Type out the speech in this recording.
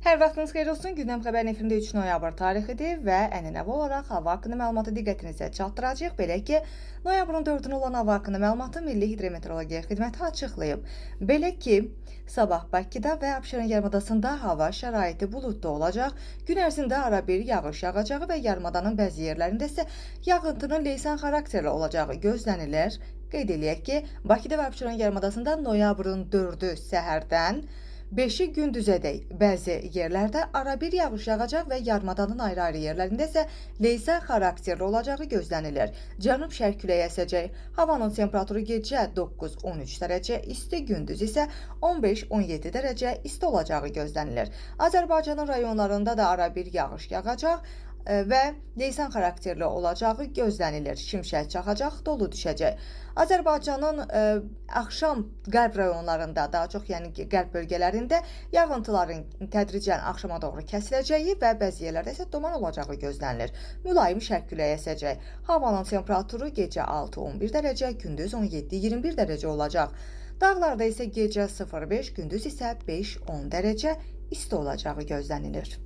Hər vaxtınız xeyir olsun. Gündəm xəbər efirində 3 noyabr tarixidir və ənənəvi olaraq hava haqqında məlumatı diqqətinizə çatdıracağıq. Belə ki, noyabrın 4-ünə olan hava haqqında məlumatı Milli Hidrometeorologiya Xidməti açıqlayıb. Belə ki, sabah Bakıda və Abşeron yarımadasında hava şəraiti buludlu olacaq. Gün ərzində arabir yağış yağacağı və yarımadanın bəzi yerlərində isə yağıntının leysan xarakterli olacağı gözlənilir. Qeyd eləyək ki, Bakıda və Abşeron yarımadasında noyabrın 4-ü səhərdən 5-i gündüzədək bəzi yerlərdə arabir yağış yağacaq və yarımadanın ayrı-ayrı yerlərində isə leysan xarakterli olacağı gözlənilir. Cənub-şərq küləyi əsəcək. Havanın temperaturu gecə 9-13 dərəcə isti, gündüz isə 15-17 dərəcə isti olacağı gözlənilir. Azərbaycanın rayonlarında da arabir yağış yağacaq və leysan xarakterli olacağı gözlənilir. Şimşək çaxacaq, dolu düşəcək. Azərbaycanın axşam qərb rayonlarında, daha çox yəni ki, qərb bölgələrində yağıntıların tədricən axşama doğru kəsiləcəyi və bəzi yerlərdə isə duman olacağı gözlənilir. Mülayim şərq küləyi əsəcək. Havanın temperaturu gecə 6-11 dərəcə, gündüz 17-21 dərəcə olacaq. Dağlarda isə gecə 0-5, gündüz isə 5-10 dərəcə isti olacağı gözlənilir.